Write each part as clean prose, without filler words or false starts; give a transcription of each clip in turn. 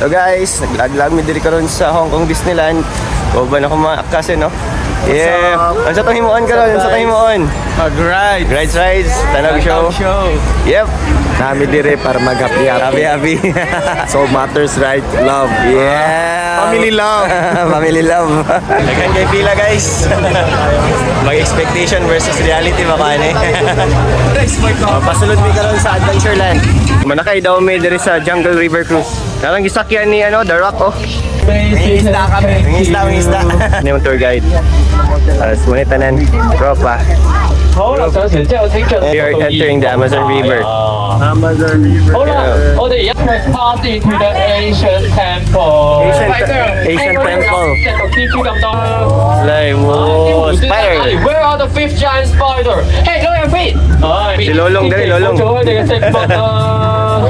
So guys, naglag-lag mi diri karon sa Hong Kong Disneyland. Kauban ako mga kasi, no? Yeah. Ano sa tong himuon karon? Ano sa tong himuon? Mag-ride. Rides, rides, Tanag show. Show. Yep. Nami dire para mag-happy Happy, happy. So matters right, love. Yeah. Family love. Family love. Daghan kay pila, guys. Mag-expectation versus reality ba ka eh? Oh, pasulod mi karon sa Adventureland. Manakay daw mi diri sa Jungle River Cruise. Karang gisakyan ni ano, The Rock, oh. Isda kami. Mangisda, mangisda. Ano yung tour guide? Alas muna tanan. Tropa. 好啦，上船之後請進 We are entering the Amazon River. Amazon River. 好啦，我哋而家係 party to the Ancient Temple。 Ancient Temple. 隻毒蜘蛛咁多。 Like, whoa, spider. Where are the fifth giant spider? Hey, look at feet. Si Lolong dali, Lolong. 做佢哋嘅食物啊！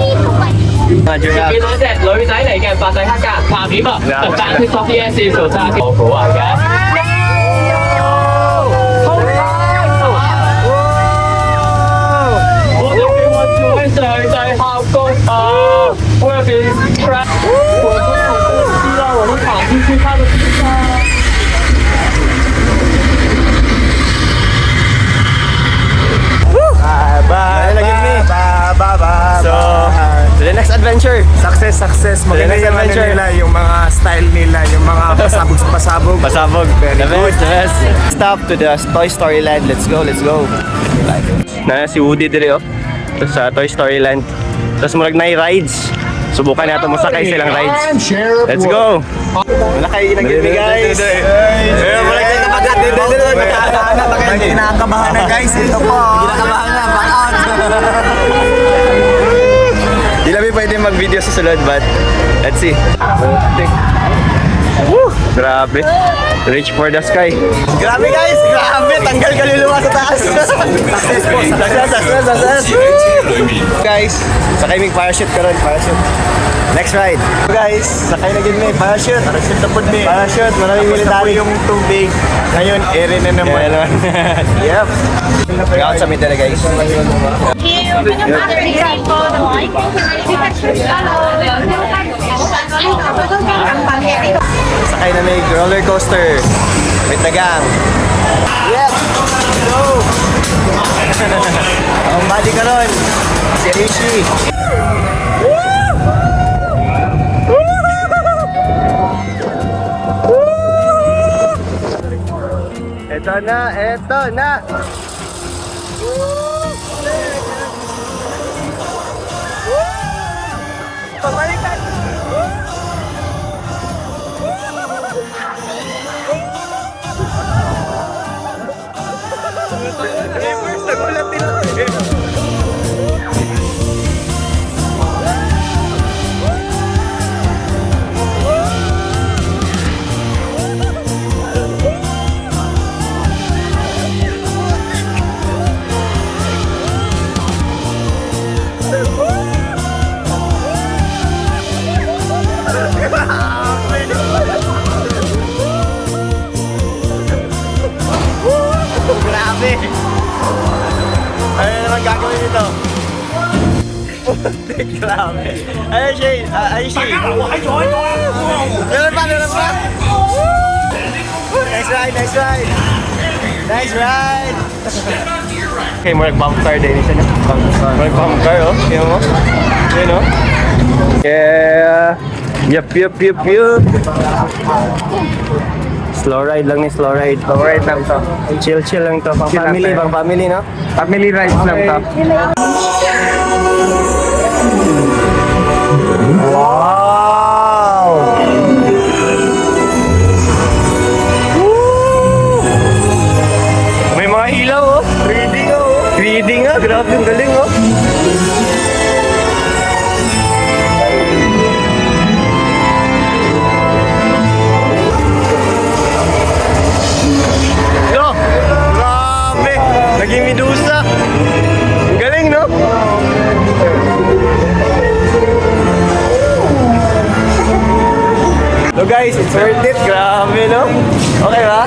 Mga giraffe. 見到隻女仔嚟嘅，白底黑格，下面啊，就單色 D S 做揸我估啊嘅。我哋叫我做喺上帝峽谷啊，我入邊 trap，我都知啦，我都行進去他的地方。 Bye, lagi mi. Ba, ba, So, to the next adventure. Success, success. Maganda Next yung ano adventure. Nila, yung mga style nila, yung mga pasabog sa pasabog. Pasabog. Very The good. best, the best. Stop to the Toy Story Land. Let's go, let's go. Na si Woody dire oh. Sa Toy Story Land. Tapos murag na rides. Subukan nato mo sakay silang rides. Let's go. Wala kayo ginagilmi, guys. Eh, wala kayo kapagat. May kinakabahan na, guys. Ito po. Kinakabahan na, back out. Di lang pwede mag-video sa sulod, but let's see. Woo! Grabe. Reach for the sky. Grabe, guys! Grabe! Tanggal kaluluwa sa taas! Success po! Success! Success! Success! Woo! Guys, sakay mig parachute karon, parachute. Next ride. Guys, sakay na gid mi parachute. Parachute na po mi. Parachute, maraming Tapos na po military. yung tubig. Ngayon, ere na naman. Yeah, naman. Yep. Out sa middle, guys. Sakay na may roller coaster with the gang. Yep! Go! Ang body karon, si Rishi. Eto na, eto na! Pabalikan! Reverse, nagulat din ako eh. Grabe! Ano na naman gagawin nito? Putik, grabe. Ayun, Shane. Ah, ayun, Shane. Meron pa, meron pa. Nice ride, nice ride. Nice ride. Okay, more bump car din siya, no? More bump car, oh. Tingnan mo. Yun, oh. Yeah. Yup. Slow ride lang ni slow ride. Slow ride lang to. Chill, chill lang to. Pang Chill lang family, tayo. Pang family, no? Family rides lang to. Wow! Woo! May mga ilaw, oh. 3D nga, oh. 3D nga. Grabe, ang galing, oh. Yo! Grabe! Naging Medusa! Ang galing, no? So guys, it's worth it. Grabe, no? Okay ba?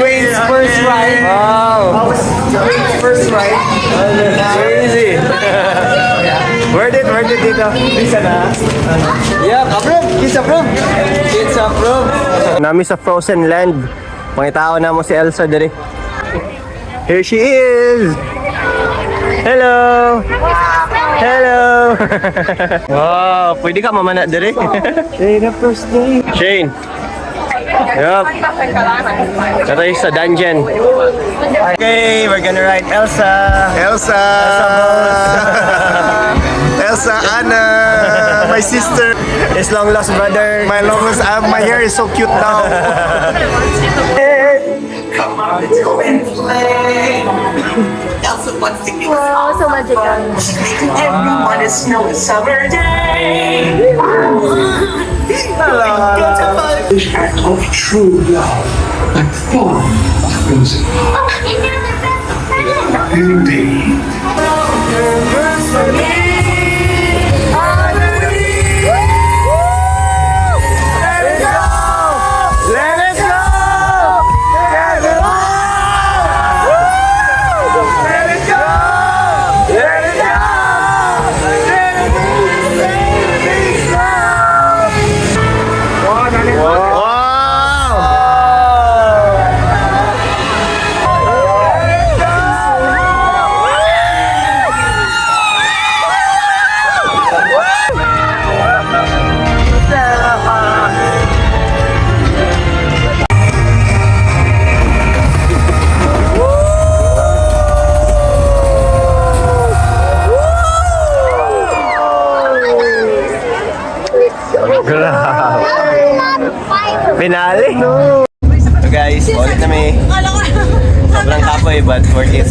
Wayne's first ride. Wow! Wayne's first ride. Crazy! Worth it dito. Bisa na. Yeah, approve! Kids approve! Kids approve! Naa mi sa Frozen Land. Pangitao namo si Elsa diri. Here she is! Hello! Hello! Wow, pwede ka mamana diri. Shane. Yup. Tayo sa dungeon. Okay, we're gonna ride Elsa. Elsa! Elsa, Anna, my sister, His long lost brother. My longest, my hair is so cute now. Come on, let's go and play. Elsa wants to get Wow, so magical. She's making everyone a snowy summer day. Act of true love and full of crimson. Oh, and now they're best friends. Indeed. Let it go! Let it go! Let it go! Let it go! Let it go! Wow! Grabe. Finale. So guys, ulit na mi. Sobrang kapoy but worth it.